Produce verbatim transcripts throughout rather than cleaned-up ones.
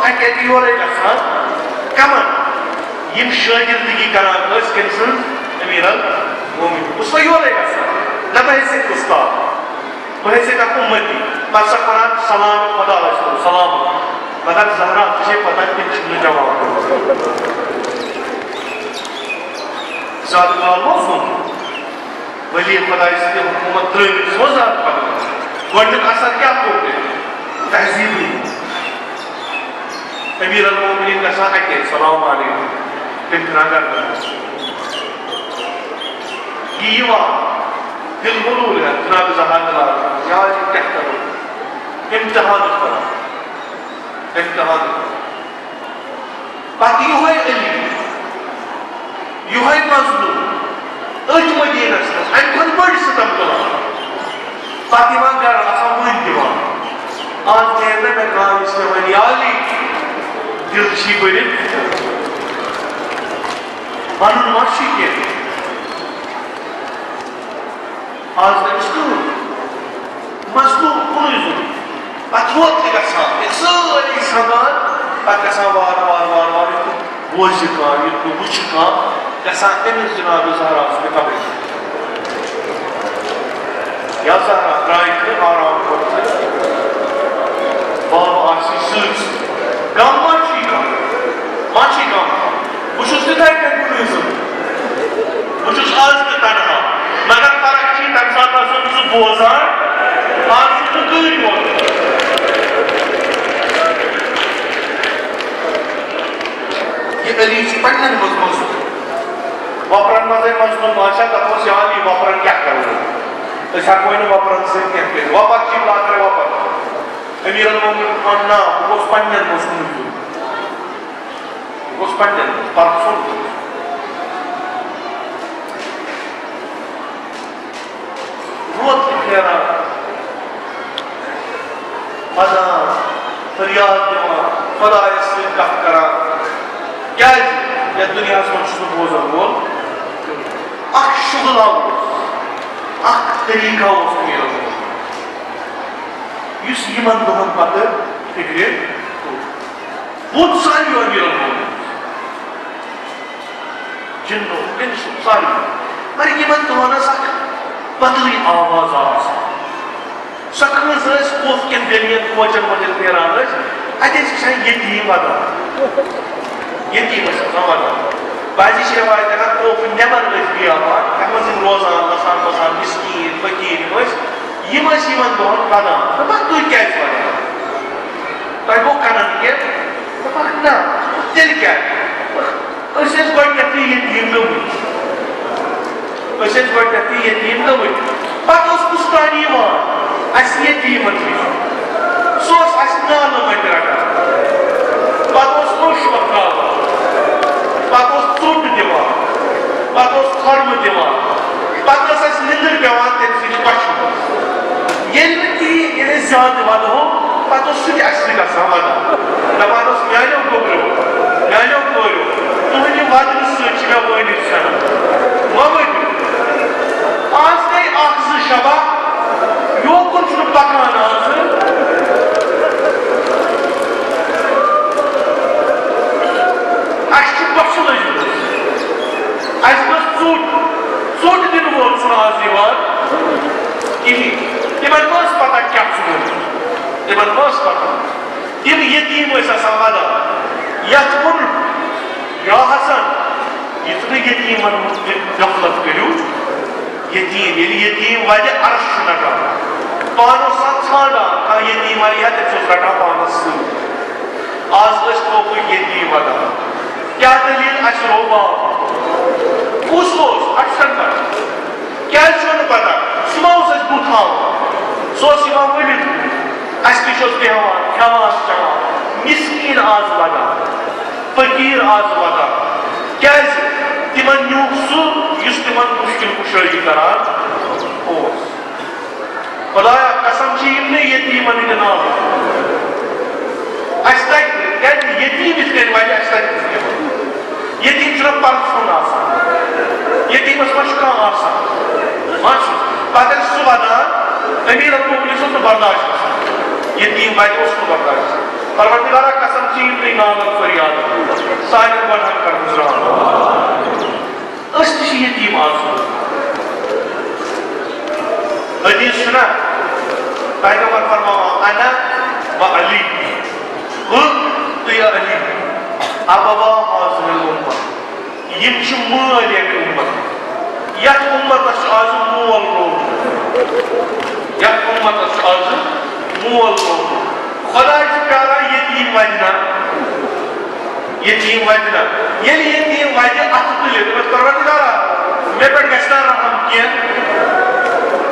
اَتہِ یورَے گژھان۔ کَمَن؟ یِم شٲگِردگی کران ٲسۍ کٔمۍ سٕنٛز؟ امیر المومنین۔ بہٕ چھُس یورَے گژھان۔ نہ، بہٕ ہے ژےٚ اُستاد، بہٕ ہے ژےٚ اُمتی۔ پَتہٕ سا کران سلام، خدا ٲسۍ تَن سلام۔ مگر زہرا، ژےٚ چھے پتہ، تِم چھِنہٕ جواب دِوان۔ زیادٕ کال ما اوس ووٚنمُت؟ ولی خداے سٕنٛدِ حکوٗمت ترٛٲوِتھ سوزان پَنُن۔ گۄڈٕنیُک اثر کیٛاہ کوٚر تٔمۍ؟ تہذیٖبٕے۔ امیر المومنین گژھان اَکے، سلام علیکم۔ تٔمۍ ترٛاو گردن۔ یہِ یِوان، دِل ملوٗل ہٮ۪تھ، جناب زہرا دِلان، یا علی کیٛاہ کَرو؟ امتحان کران، امتحان کران۔ پتہٕ یِہوٚے علی، یِہوٚے مظلوم، أتھۍ مدیٖنس منٛز، اَمہِ کھۄتہٕ بٔڑۍ ستم تُلان۔ پتہٕ یِوان گرٕ، آسان وٕنۍ دِوان۔ آز نیرِ نہ مےٚ کانٛہہ یُس مےٚ وَنہِ، یا علی، دِل چھی بٔرِتھ۔ وَنُن ما چھُ کینٛہہ؟ آز نہٕ أمِس کٕہٕنۍ۔ مظلوم کُنُے زوٚن۔ پتہٕ یوت تہِ گژھان، ییٚلہِ سٲری سَمان، پتہٕ گژھان وارٕ وارٕ، وارٕ وارٕ، یُتھ نہٕ بوزِ کانٛہہ، یُتھ نہٕ وٕچھِ کانٛہہ، گژھان أمِس جناب زہرا سٕنٛدِ قبرِ۔ یا زہرا، درٛاے تہٕ آرام کوٚر تہٕ بابہٕ آسی سۭتۍ سۭتۍ۔ غم ما چھُے کانٛہہ؟ ما چھُے غم؟ بہٕ چھُس تِتھَے کٔنۍ کُنُے زوٚن۔ بہٕ چھُس آز تہِ تنہا، مگر فرق چھِ، تَمہِ ساتہٕ آسان سُہ بوزان، آز چھُس بہٕ کٕہٕنۍ ووت۔ یہِ علی چھُ پنٛنٮ۪ن منٛز مظلوم۔ وۄپرَن منٛزٕے مظلوم بادشاہ، دَپوس، یا علی، وۄپرَن کیٛاہ کَرو؟ أسۍ ہٮ۪کوے نہٕ وۄپرَن سۭتۍ کینٛہہ کٔرِتھ۔ وۄپَر چھِ لَترِ وۄپَر۔ امیر المومنین وَنُن، نہ، بہٕ گوٚژھ پنٛنٮ۪ن منٛز کُنُے زوٚن۔ بہٕ گوٚژھ پنٛنٮ۪ن منٛز پرٛژھُن۔ روتلہِ پھیران، ودان، فریاد دِوان، خۄدایَس سۭتۍ کَتھ کران۔ کیٛازِ؟ یَتھ دُنیاہَس منٛز چھُس نہٕ بوزَن وول کٕہٕنۍ۔ اَکھ شُغلہ اوس، اَکھ طریٖقہ اوس أمیٖرَس منٛز، یُس یِمَن دۄہَن پَتہٕ فِکرِ توٚر۔ بُتھ ساروِیو أمیٖرَن منٛز۔ جِنو، اِنسو، ساروِیو۔ مگر یِمَن دۄہَن ٲس اَکھ بدلٕے آواز آسان۔ سۄ کٲنٛسہِ ٲسۍ کوفہٕ کٮ۪ن گٔلِیَن، کوچَن ووچَن پھیران ٲسۍ، اَتہِ ٲسۍ وٕچھان یتیٖم وَدان۔ یتیٖم ٲسۍ آسان وَدان۔ بعضی چھِ رٮ۪وایت کران، کوفہٕ نٮ۪بر ٲسۍ بیابان، تَتھ منٛز یِم روزان، وَسان، وَسان، مِسکیٖن، فقیٖر یِم ٲسۍ، یِم ٲسۍ یِمَن دۄہَن وَدان۔ دَپان، "تُہۍ کیٛازِ وَدان؟ تۄہہِ گوٚو کَنَن کینٛہہ؟" دَپان، "نہ۔" "تیٚلہِ کیٛازِ؟" "أسۍ ٲسۍ گۄڈٕنٮ۪تھٕے یتیٖم گٔمٕتۍ۔ أسۍ ٲسۍ گۄڈٕنٮ۪تھٕے یتیٖم گٔمٕتۍ۔" پتہٕ اوس پُشتان یِوان اَسہِ یتیٖمن نِش۔ سُہ اوس اَسہِ نالہٕ مَتہِ رَٹان۔ پتہٕ اوس اوٚش وۄتھراوان۔ پتہٕ اوس ژوٚٹ دِوان۔ پتہٕ اوس خۄرمہٕ دِوان۔ پتہٕ ٲس اَسہِ نِندٕر پٮ۪وان تٔمۍ سٕنٛدِ کۄچھِ منٛز۔ ییٚلہِ نہٕ کِہیٖنۍ، ییٚلہِ أسۍ زیادٕ وَدہو، پتہٕ اوس سُہ تہِ اَسہِ سۭتۍ آسان وَدان۔ دَپان اوس، "میٛانیو گوٚبریو، میٛانیو کوریو، تُہٕنٛدِ وَدنہٕ سۭتۍ چھِ مےٚ وٲنِج ژھٮ۪نان۔ وۄنۍ ؤتھِو۔" آز گٔے اَکھ زٕ شبہ، یوکُن چھُنہٕ پَکان آز۔ اَسہِ چھِ بۄچھِ لٔجمٕژ۔ اَسہِ گٔژھ ژوٚٹ، ژوٚٹ دِنہٕ وول چھُنہٕ آز یِوان کِہیٖنۍ۔ تِمَن ما ٲس پَتہ کیٛاہ چھُ گوٚمُت؟ تِمَن ما ٲس پَتہ؟ تِم یتیٖم ٲسۍ آسان وَدان۔ یَتھ ووٚن، "یا حسن، یہِ ژٕ نہٕ یتیٖمَن مُتعلِق غفلت کٔرِو۔" یتیٖم، ییٚلہِ یتیٖم وَدِ، عرش چھُ نَٹان۔ پانہٕ اوس آسان ژھانٛڈان، کانٛہہ یتیٖم وَدِ ہا، تٔمِس اوس رَٹان پانَس سۭتۍ۔ آز ٲسۍ کوفٕکۍ یتیٖم وَدان۔ کیٛاہ دٔلیٖل؟ اَسہِ روو باب۔ کُس اوس؟ اَسہِ چھَنہٕ پَتہ۔ کیٛازِ چھو نہٕ پَتہ؟ سُہ ما اوس اَسہِ بُتھ ہاوان؟ سُہ اوس یِوان ؤلِتھ۔ اَسہِ نِش اوس بیٚہوان، کھٮ۪وان، چٮ۪وان۔ مِسکیٖن آز وَدان، فقیٖر آز وَدان۔ کیٛازِ؟ تِمَن نیوٗکھ سُہ، یُس تِمَن مُشکِل کُشٲیی کَران اوس۔ خۄدایا، قسم چھِ یِمنٕے یتیٖمن ہٕنٛدِ ناوٕ۔ اَسہِ تَگہِ نہٕ، کیٛازِ یتیٖم یِتھ کٔنۍ وَدِ، اَسہِ تَگہِ نہٕ یِمن۔ یتیٖم چھُنہ پرژھُن آسان۔ یتیٖمس ما چھُ کانٛہہ آسان؟ ما چھُ۔ پتہٕ ٲسۍ سُہ وَدان، أمیٖرن مُبلِس اوس نہٕ برداشت گژھان۔ یتیٖم وَدِ اوس نہٕ برداشت گژھان۔ پروردگارا، قسم چھِ یِمنٕے نالن فریاد، سانٮ۪ن گۄنہن کر گُزران۔ أسۍ تہِ چھِ یتیٖم آز۔ حدیث چھُنہ، پیغمبر فرماوان، "انا و علی، بہٕ تہٕ یہِ علی، ابوا هذه الامة"۔ یِم چھِ مٲلۍ ییٚمہِ اُمت۔ یَتھ اُمتَس چھُ آز مول روٗدمُت۔ یَتھ اُمتَس چھُ آز مول روٗدمُت۔ خۄداے چھُ پیاران یتیٖم وَدِ نا۔ یتیٖم وَدِ نا۔ ییٚلہِ یتیٖم وَدِ، اَتھٕ تُلہِ، دَپٮ۪س، "پروردگارا، مےٚ پٮ۪ٹھ گژھِ نا رحم کینٛہہ؟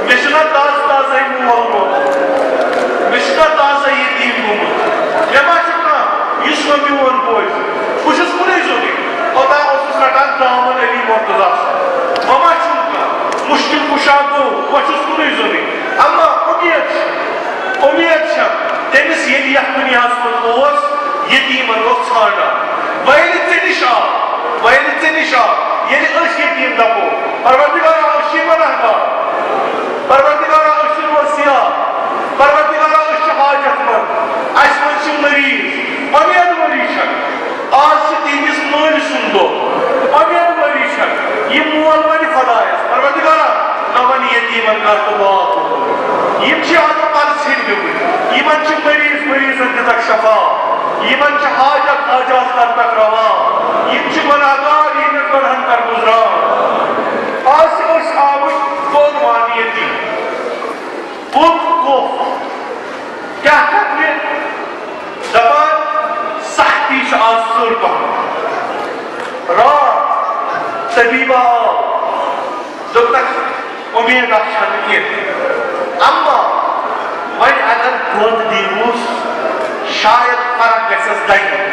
مےٚ چھُنہ تازٕ تازَے مول روٗدمُت۔ مےٚ چھُنہ تازَے یتیٖم گوٚمُت۔ مےٚ ما چھُ کانٛہہ یُس مےٚ میون بوزِ؟" بہٕ چھُس کُنُے زوٚنُے۔ اوٚتام اوسُس رَٹان دامن علی مرتضیٰ سُنٛد۔ وۄنۍ ما چھُم کانٛہہ؟ مُشکِل کُشا گوٚو، وۄنۍ چھُس کُنُے زوٚنُے۔ اما اُمید چھِ، اُمید چھےٚ تٔمِس، ییٚلہِ یَتھ دُنیاہَس منٛز اوس، یتیٖمَن اوس ژھانٛڈان۔ وۄنۍ ییٚلہِ ژےٚ نِش آو، وۄنۍ ییٚلہِ ژےٚ نِش آو، ییٚلہِ أسۍ یتیٖم دَپو، "پروردگارا، أسۍ چھِ گۄناہگار۔ پروردگارا، أسۍ چھِ روزٕ سیاح۔ پروردگارا، أسۍ چھِ حاجت مند۔ اَسہِ منٛز چھِ مریض، اُمید وٲری چھَنہٕ۔" آز چھُ تِہنٛدِس مٲلۍ سُنٛد دۄہ۔ اُمید وٲری چھےٚ۔ یہِ مول وَنہِ خۄدایَس، "پروردگارا، مےٚ وَن یتیٖمَن کَر تہٕ واپس۔" یِم چھِ آز پَرٕ ژھیٚنۍ گٔمٕتۍ۔ یِمَن چھِ مریض مریضَن دِژَکھ شفا۔ یِمَن چھِ حاجت حاجات کَرنَکھ روا۔ یِم چھِ گۄناہگار، یِہِنٛدٮ۪ن گۄناہَن کَر گُزران۔ آز چھِ أسۍ آمٕتۍ بۄن وانہِ یتیٖم۔ بُت کوٚف۔ کیٛاہ کرنہِ؟ دپان، سختی چھِ آز ژٔر پہم۔ راتھ طبیبہ آو، دوٚپنس، "اُمیدا چھنہٕ کینٛہہ، اما وۄنۍ اگر دۄد دیٖہوس، شاید فرق گژھٮ۪س دگہِ۔"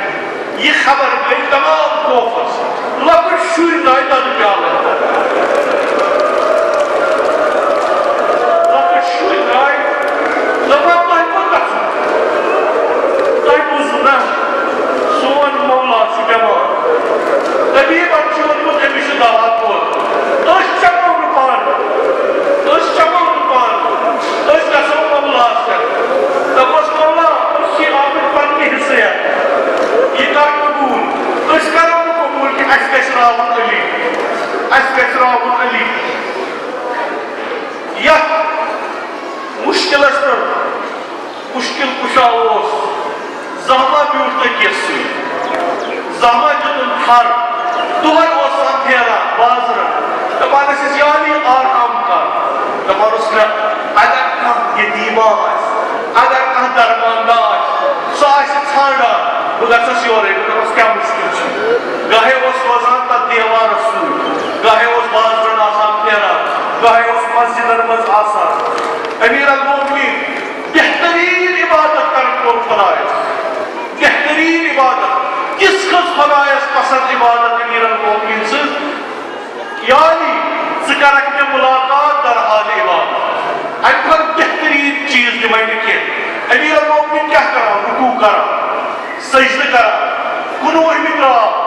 یہِ خبر گٔے تمام کوفس۔ لۄکٕٹۍ شُرۍ درٛاے دۄدٕ پیالن۔ لۄکٕٹۍ شُرۍ درٛاے۔ دپان، "تۄہہِ کوٚت گژھُن؟ تۄہہِ بوٗزوٕ نا؟ سون مولا چھُ بٮ۪مار۔ طبیٖبن چھُ ووٚنمُت، أمِس چھُ دوا دود۔ أسۍ چمو نہٕ پانہٕ۔ أسۍ چمو نہٕ پانہٕ۔ أسۍ گژھو مولاہس پٮ۪ٹھ۔" دپوس، "مولا، أسۍ چھِ آمٕتۍ پننہِ حصہٕ ہٮ۪تھ۔ یہِ کر قبوٗل؟" أسۍ کرو نہٕ قبوٗل کہِ اَسہِ گژھِ راوُن علی۔ اَسہِ گژھِ راوُن علی۔ یتھ مُشکِلس منٛز مُشکِل کُشا اوس، زانٛہہ ما بیوٗٹھ تٔکِس سۭتۍ، زانٛہہ ما دیُتُن تھر۔ دۄہے اوس سۄ پھیران بازرن، دپان ٲسِس، "یا علی، آرام کر۔" دپان اوس مےٚ، اگر کانٛہہ یتیٖما آسہِ، اگر کانٛہہ درمندا آسہِ، سُہ آسہِ ژھانٛڈان، بہٕ گژھس یورے، بہٕ دپس، "کیٛاہ مُشکِل چھُ؟" گاہے اوس روزان تتھ دیوارس سۭتۍ، گاہے اوس بازرن آسان پھیران، گاہے اوس مسجدن منٛز آسان۔ امیر المومنین بہترین عبادت کرن وول خدایس۔ بہترین عبادت۔ کس کھٔژ خدایس پسند عبادت امیر المومنین سٕنز؟ یا علی، ژٕ کرکھ مےٚ ملاقات در حال عبادت۔ امہِ کھۄتہٕ بہترین چیز دِمے نہٕ کینٛہہ۔ امیر المومنین کیٛاہ کران؟ رکوع کران، سجدٕ کران، کُنوُہمہِ درٛاو۔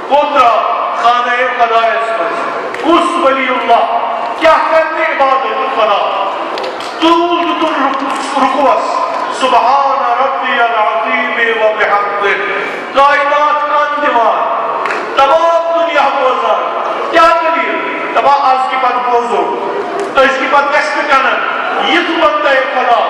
کوٚت درٛاو؟ خانہ خدایس منٛز۔ کُس ولی اللہ؟ کیٛاہ کرنہِ عبادت خدا؟ طول دیُتُن رُک-، رُکوس۔ سبحان ربی العظیم و بحمدہ۔ کائنات کن دِوان۔ تمام دُنیا بوزان۔ کیٛاہ دٔلیٖل؟ دپان، از کہِ پتہٕ بوزو۔ أزکہِ پتہٕ گژھِ نہٕ کنن۔ یُتھ بندے خدا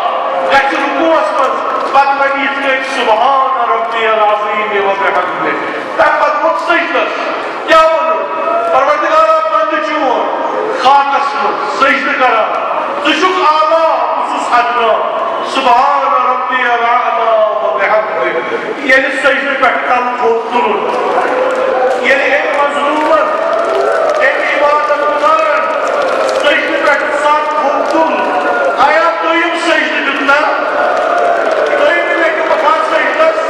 گژھِ رُکوس منٛز، پتہٕ ونہِ یِتھ کٔنۍ، سبحان ربی العظیم و بحمدہ۔ تَمہِ پَتہٕ ووٚتھ سجدَس۔ کیٛاہ ووٚنُن؟ پروردگارا، بندٕ چون خاکَس منٛز سجدٕ کران۔ ژٕ چھُکھ اعلیٰ، بہٕ چھُس ادنا۔ سبحان ربی الاعلیٰ و بحمدہ۔ ییٚلہِ سجدٕ پٮ۪ٹھ کلہٕ تھوٚد تُلُن، ییٚلہِ أمۍ مظلوٗمَن، أمۍ عبادت گُزارَن سجدٕ پٮ۪ٹھ سر تھوٚد تُل، آیا دوٚیِم سجدٕ دیُت نا؟ دوٚیمہِ لٹہِ وۄتھان سجدس،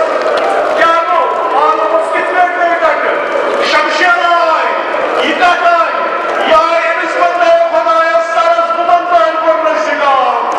کیٛاہ گوٚو؟ عالمس کِتھ پٲٹھۍ گٔے ڈٹہٕ؟ شمشیر آے، یہِ کتھ آے؟ یہِ آے أمِس بندے خدایس سرس بُلند تام کوٚرنس شکار۔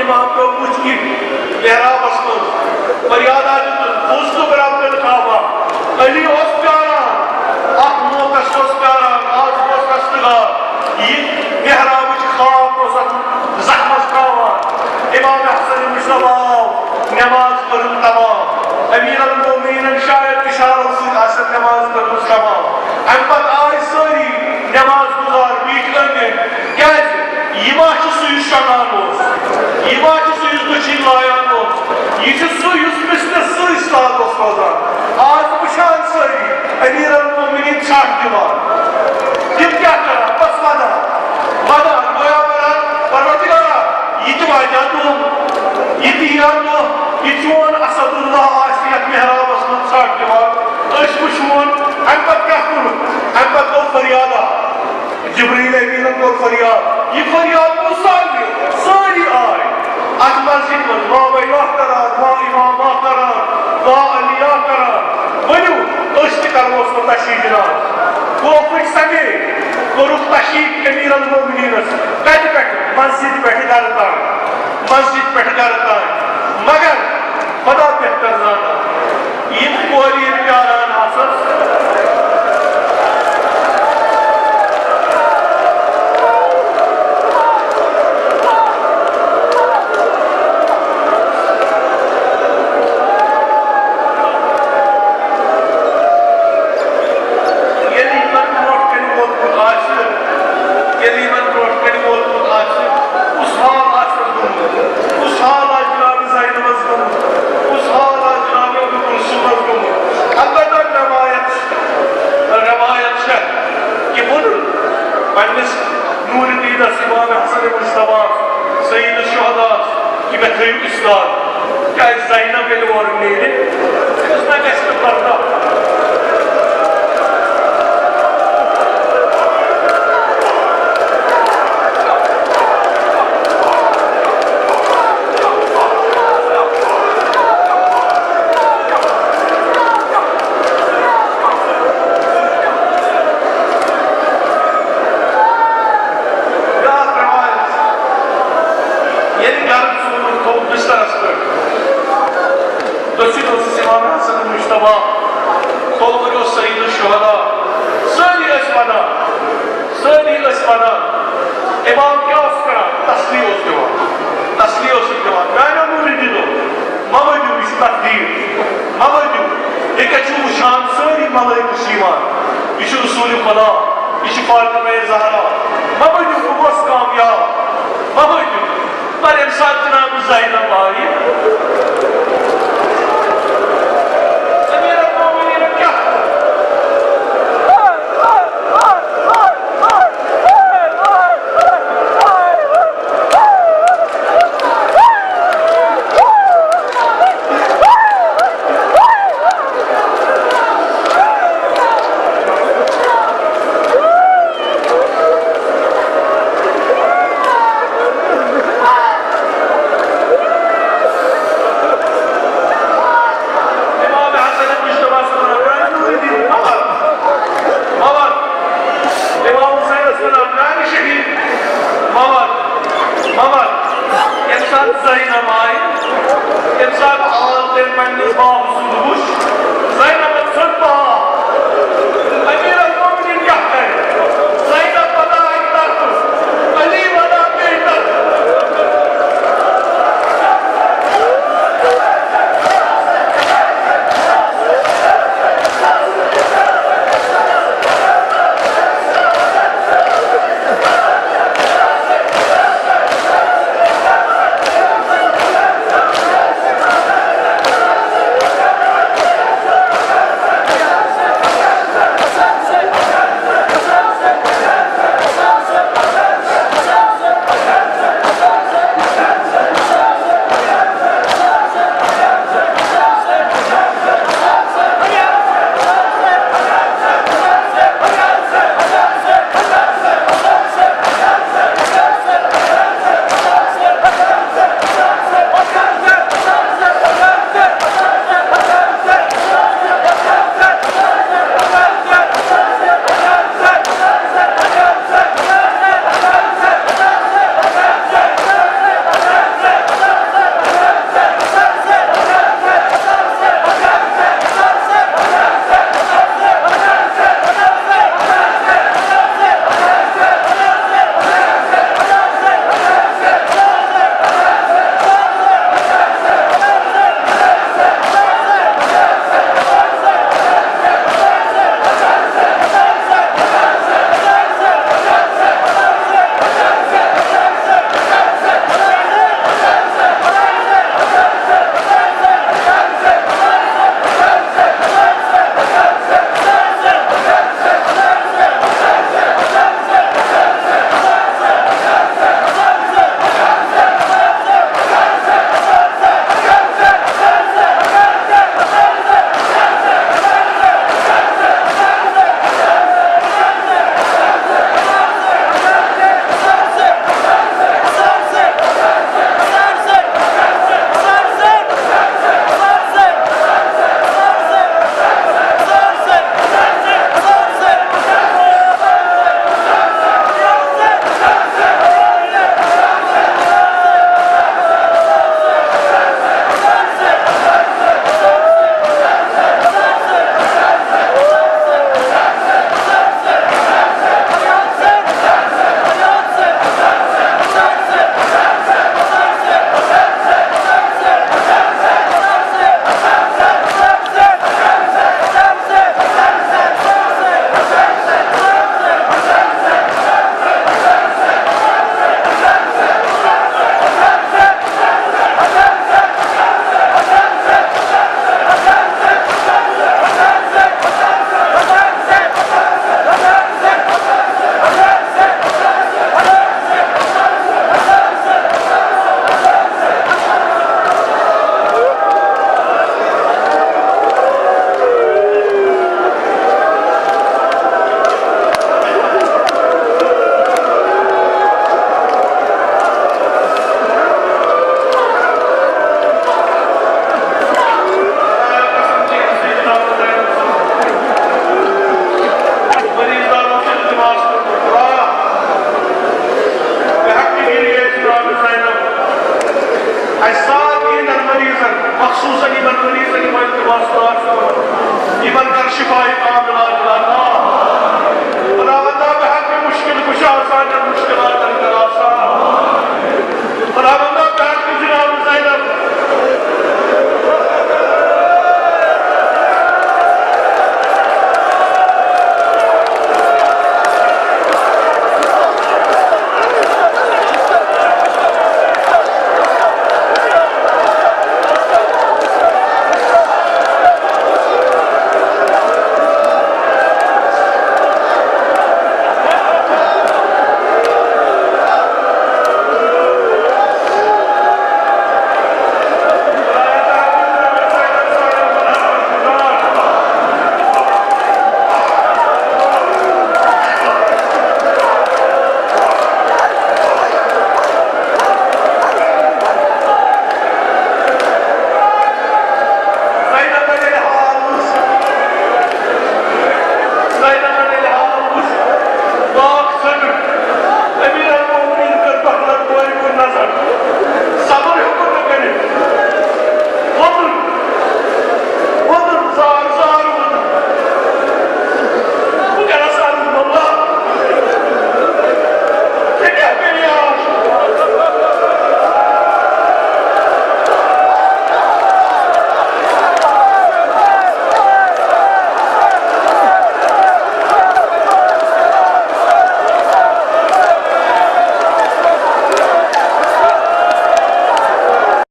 امام پیوٚو بُتھِ کِنۍ محرابس منٛز، فریادہ دیُتُن، بوٗزتُکھ رب کن کعبہ۔ علی اوس پیاران، اتھ موقعس اوس پیاران، آز اوس رستگار۔ یہِ محرابٕچ خاک اوس اتھ زخمس تراوان۔ امام حسن مشتبہ آو، نماز کٔرٕن تمام۔ امیر المومنین شاید اشارو سۭتۍ آسن نماز کٔرمٕژ تمام۔ امہِ پتہٕ آے سٲری نماز گزار بیٖٹھۍ أنٛدۍ أنٛدۍ۔ کیازِ؟ یہِ ما چھُ سُہ یُس شۄنٛگان اوس؟ یہِ ما چھُ سُہ یُس دٔچھِنۍ لایان اوس؟ یہِ چھُ سُہ یُس مِثلہِ سٕہہ سادٕ اوس روزان۔ آز وٕچھان سٲری امیر المومنین ژھٹھ دِوان۔ تِم کیٛاہ کران؟ بس ودان، ودان، گویا ونان، پروردگارا، یہِ تہِ واتہِ ہا دۄہ، یہِ تہِ یی ہا دۄہ، یہِ چون اسد اللہ آسہِ یتھ محرابس منٛز ژھٹھ دِوان۔ أسۍ وٕچھون، امہِ پتہٕ کیٛاہ کوٚرُکھ؟ امہِ پتہٕ گوٚو فریادہ۔ جبریل امینن کوٚر فریاد۔ یہِ فریاد گوٚو سارنٕے، سٲری آے۔ اتھ مسجد منٛز ما ولیٰ کران، ما امام ما کران، ما علی یا کران۔ ؤنِو، أسۍ تہِ کرہوس نہٕ تشییع جناز۔ خوفٕکۍ سمے کوٚرُکھ تشییع امیر المومنینس۔ کتہِ پٮ۪ٹھٕ؟ مسجد پٮ۪ٹھٕ گرٕ تام۔ مسجد پٮ۪ٹھٕ گرٕ تام۔ مگر خدا بہتر زانان، یِم کورِ ییٚلہِ پیاران آسَس، ییٚلہِ یِمن برونٛٹھ کَنہِ ووتمُت آسہِ، ییٚلہِ یِمن برونٛٹھ کَنہِ ووتمُت آسہِ، کُس حال آسہِ گوٚمُت، کُس حال آسہِ جناب زینبس گوٚمُت، کُس حال آسہِ جناب ام کلثومس گوٚمُت۔ البتہ روایت، روایت چھےٚ کہِ ووٚنُن پننِس نور دیٖنس امام حسن مجتبیٰ سید الشہداء کہِ مےٚ تھٲیِو اِسناد۔ کیٛازِ زینب ییٚلہِ اورٕ نیرِ، تٔمِس نہ گژھِ نہٕ پردہ۔ بیٛاکھ روایت، ییٚلہِ گرٕ ژوٗنٛٹھ تھوٚو بسترس پٮ۪ٹھ، دٔچھِنۍ اوسُس امام حسن مجتبیٰ، کھووُر اوس سید الشہداء۔ سٲری ٲسۍ ونان، سٲری ٲسۍ ونان، امام کیٛاہ اوس کران؟ تسلی اوس دِوان، تسلی اوسُکھ دِوان۔ میانیو مُریٖدیٖنو، مہ ؤنِو، یہِ چھِ تقدیٖر، مہ ؤنِو، یہِ کتہِ چھُ وٕچھان؟ سٲری ملٲیکہٕ چھِ یِوان، یہِ چھُ رسول خدا، یہِ چھِ فاطمہ زہرا، مہ ؤنِو، بہٕ گوس کامیاب، مہ ؤنِو۔ پر ییٚمہِ ساتہٕ جناب زینب آیہِ، امیر المومنین کیٛاہ کوٚر؟ امام حسن مجتبیٰ صٲب وَنان، میٛانہِ نوٗرِ دیٖن، مگر، مگر، امام حسینس وَنان، میٛانہِ شہیٖد، مگر، مگر، ییٚمہِ ساتہٕ زینب آیہِ، ییٚمہِ ساتہٕ حال تٔمۍ پننِس بابہٕ سُنٛد وُچھ، زینبن ژھُن پاو۔